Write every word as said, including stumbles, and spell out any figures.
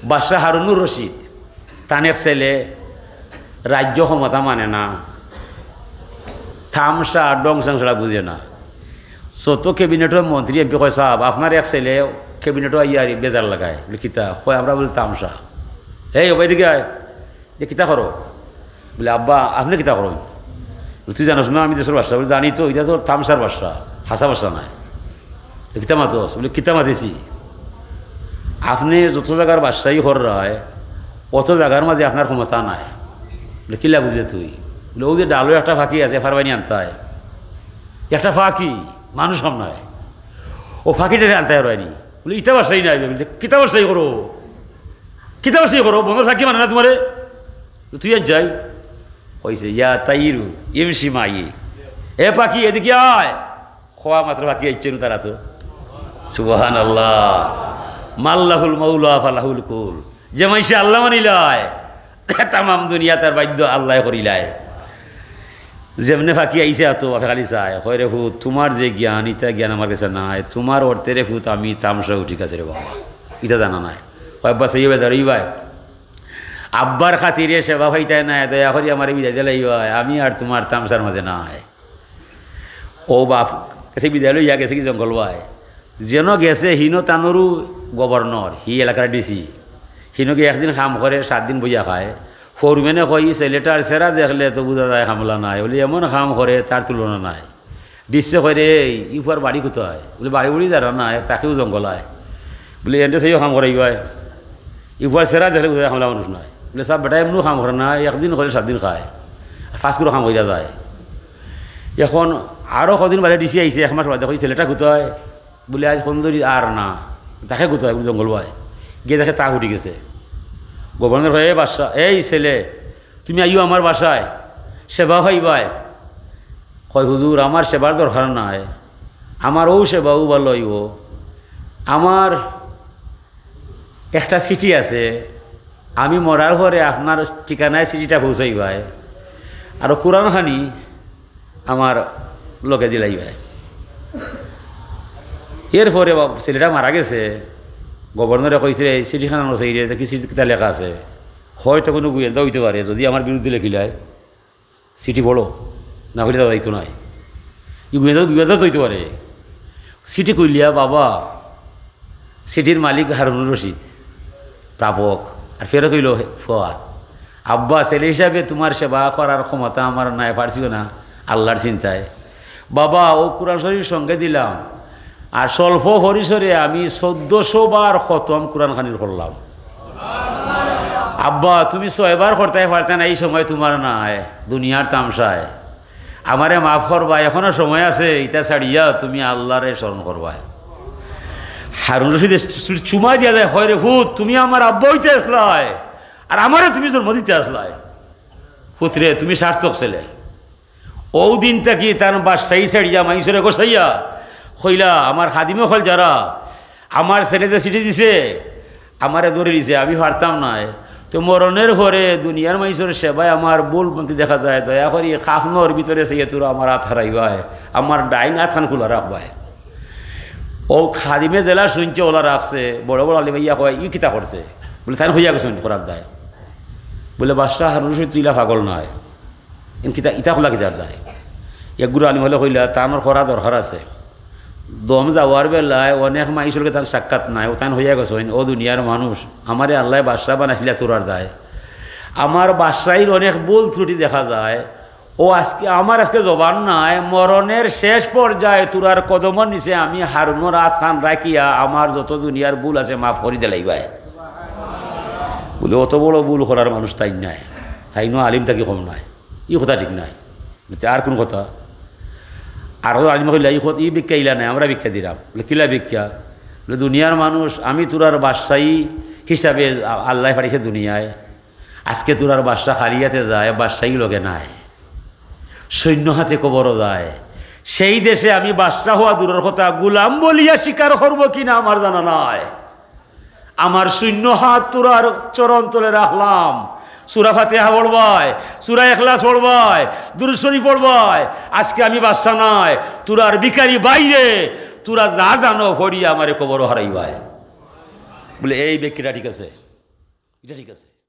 বাদশাহ হারুনুর রশিদ, তান এক ছেলে রাজ্য ক্ষমতা মানে না, তামশা ঢং-ঢং ছাড়া বুঝে না। যত ক্যাবিনেটর মন্ত্রী, এমপি কয়, "সাব, আপনার এক ছেলে ক্যাবিনেটো আইয়া আর বেজার লাগায়।" বলে, "কিতা?" কয়, "আমরা বলি তামশা।" "এই, ওবা এদিকে আয়।" "যে কিতা করো?" বলে, "আব্বা, আপনে কিতা করইন?" বলে, "তুই জানোস না আমি দেশর বাদশা?" বলে, "জানি তো, ইটা তো তামশার বাদশা, হাছা বাদশা নায়।" "তো কিতা মাতস?" বলে, "কিতা মাতিছি? আপনে যত জাগার বাদশাই কররায়, অত জাগার মাঝে আপনার ক্ষমতা নাই।" বলে, "কিলা বুঝলে তুই?" বলে, "অউ যে ডালো একটা ফাকি আছে, পারবায়নি আনতায়?" "একটা ফাকি, মানুষ কম নায়, অউ ফাকিটারে আনতায় পারবায়নি।" বলে, "ইটা বাদশাই নায়।" বলে, "কিতা বাদশাই করো? কিতা বাদশাই করো? বনর ফাকি মানে না তুমারে? তুই আন যাই।" কইছে, "ইয়া তাইরু, ইমশি মাই।" "এ পাখি, এদিকে আয়।" কওয়া মাত্র পাখি আইছে নু তারা তো। সুবহানাল্লাহ। "মাল্লাহুল মাওলা ফালাহুল কুল।" যে মানষে আল্লাহ মানিলায়, তামাম দুনিয়া তার বাধ্য আল্লায় করিলায়। যেমনে ফাকি আইছে আতো, বাপে খালি চায়, কয়, "রে পুত, তুমার যে জ্ঞান, ইতা জ্ঞান আমার গেছে নাই। তুমার অর্থে রে পুত, আমি তামশাও ঠিক আছে রে বাবা, ইতা জানা নাই।" কয়, "আব্বা, সেই বেজার অইবায়, আব্বার খাতিরে সেবা পাইতায় নায়, দয়া করি আমারে বিদায় দিলাইবায়, আমি আর তুমার তামশার মাঝে নাই।" অউ বাপ গেছে, বিদায় লইয়া গেছে কি জঙ্গল বায়, যেন গেছে হিনো তানরউ গভর্নর, হি এলাকার ডিসি। হিনো গিয়া একদিন কাম করে, সাত দিন বইয়া খায়। ফোরম্যানে কয়, "ই ছেলেটার চেহারা দেখলে তো বুঝা যায় কামলা নায়, বলে এমন কাম করে তার তুলনা নাই।" ডিসিয়ে কয়, "রে, ই ফুয়ার বাড়ি কোথায়?" বলে, "বাড়ি বুড়ি জানা নায়, তাকেও জঙ্গল আয়।" বলে, "এনরে সেইও কাম করাইবায়, ই ফুয়ার চেহারা দেখলে বুঝা যায় কামলা মানুষ নায়।" বলে, "সাব, বেটা এমনও কাম করে না, একদিন করে সাত দিন খায়, আর ফাঁস করে কাম করিয়া যায়।" এখন আরো কদিন বাদে ডিসি আইছে, এক মাস বাদে, কয়, "ছেলেটা কোথায়?" বলে, "আইজ কন্দরি আর না, তাকে কোথায়?" বলে, "জঙ্গল বায়।" গিয়া দেখে তাক উঠি গেছে। গভর্নর কয়, "এ বাদশা, এই ছেলে, তুমি আইও আমার বাসায়, সেবা পাইবায়।" কয়, "হুজুর, আমার সেবার দরকার নাই, আমার অউ সেবা অউ ভালা অইবো। আমার একটা চিঠি আছে, আমি মরার পরে আপনার ঠিকানায় চিঠিটা পৌঁছাইবায়, আর কোরআন খানি আমার লগে দিলাইবায়।" এরপরে বা-, ছেলেটা মারা গেছে, গভর্নরে কইছে, "এই চিঠিখান আনো চাই রে, দেখি চিঠিত কিতা লেখা আছে, হয়তো কুনু গোয়েন্দা অইতে পারে, যুদি আমার বিরুদ্ধে লেখিলায়।" চিঠি পড়ো, না পড়লে তো যাইতো নায়। ই গোয়েন্দা, গোয়েন্দা তো অইতে পারে। চিঠি খুলিয়া, বাবা, চিঠির মালিক হারুনুর রশিদ, প্রাপক, আর ফেরত অইলো ফুয়া। "আব্বা, ছেলে হিসাবে তুমার সেবা করার ক্ষমতা আমার নাই, পারছিও না, আল্লার চিন্তায়। বাবা, অউ কোরআন শরীফ সঙ্গে দিলাম, আর স্বল্প পরিসরে আমি চৌদ্দশো বার খতম কোরআন খানির করলাম। আব্বা, তুমি ছয়বার করতায় পারতায় না, ই সময় তুমার নাই, দুনিয়ার তামশায়। আমারে মাফ করবায়, এখনো সময় আছে, ইতা ছাড়িয়া তুমি আল্লারে স্মরণ করবায়।" হারুন রশিদে চুমা দিয়া যায়, কয়, "রে পুত, তুমি আমার আব্বা অইতে আছলায়, আর আমারে তুমি জন্ম দিতে আছলায়। পুতরে, তুমি সার্থক ছেলে।" অউ দিন থাকি তান বাদশাই ছাড়িয়া মাইনষরে গছাইয়া কইলা, "আমার খাদিম অকল যারা, আমার ছেলে যে চিঠি দিছে, আমারে ধরি দিছে, আমি পারতাম নায়। তো মরণের পরে দুনিয়ার মাইনষর সেবায় আমার ভুল ভ্রান্তি দেখা যায়, দয়া করি কাফনর ভিতরে চাইয়া তোরা আমার আত হারাইবায়, আমার ডাইন আতখান খুলা রাখবায়।" অউ খাদিমে যেলা শুনছে, অলা রাখছে, বড় বড় আলিম আইয়া কয়, "ই কিতা করছে?" বলে, "তাইন কইয়া গেছইন করার দায়।" বলে, "বাদশা হারুন রশিদ তো ইলা পাগল নায়।" এন কিতা, ইতা কইলা কিতার দায়? এক গুরু আলিম অকলে কইলা, "তানর করা দরকার আছে। দম যাওয়ার বেলায় অনেক মাইনষর লগে তান সাক্ষাৎ নাই, অউ তাইন অইয়া গেছইন, অউ দুনিয়ার মানুষ, আমারে আল্লায় বাদশা বানাইছিলা তোরার দায়। আমার বাদশাইর অনেক ভুল ত্রুটি দেখা যায়, অউ আজকে, আমার আজকে জবান নাই, মরণের শেষ পর্যায়ে তোরার কদমর নিচে আমি হারুনর আতখান রাখিয়া আমার যত দুনিয়ার ভুল আছে মাফ করি দিলাইবায়।" বলে, "অত বড় ভুল করার মানুষ তাইন নায়, তাইনও আলিম থাকি কম নায়।" ই কথা ঠিক নায়। বলে, "আর কুন কথা?" আর আলিমে কইলা, "ই কথা, ই ভিক্ষা ইলা নায়, আমরা ভিক্ষা দিরাম।" বলে, "কিলা ভিক্ষা?" বলে, "দুনিয়ার মানুষ, আমি তোরার বাদশাই হিসাবে আ-, আল্লায় পাঠাইছে দুনিয়ায়। আজকে তোরার বাদশা খালি আতে যায়, বাদশাই লগে নাই, শূন্য আতে কবরো যায়। সেই দেশে আমি বাদশা অওয়া দূরর কথা, গোলাম বলিয়া স্বীকার করবো কিনা আমার জানা নাই। আমার শূন্য আত তোরার চরণ তলে রাখলাম। সুরা ফাতিহা পড়বায়, সুরা ইখলাস পড়বায়, দুরূদ শরীফ পড়বায়। আজকে আমি বাদশা নায়, তোরার ভিখারি বাইরে, তোরা যা জানো পড়িয়া আমারে কবরো হারাইবায়।" বলে, "এই ব্যাখ্যাটা ঠিক আছে।" এটা ঠিক আছে।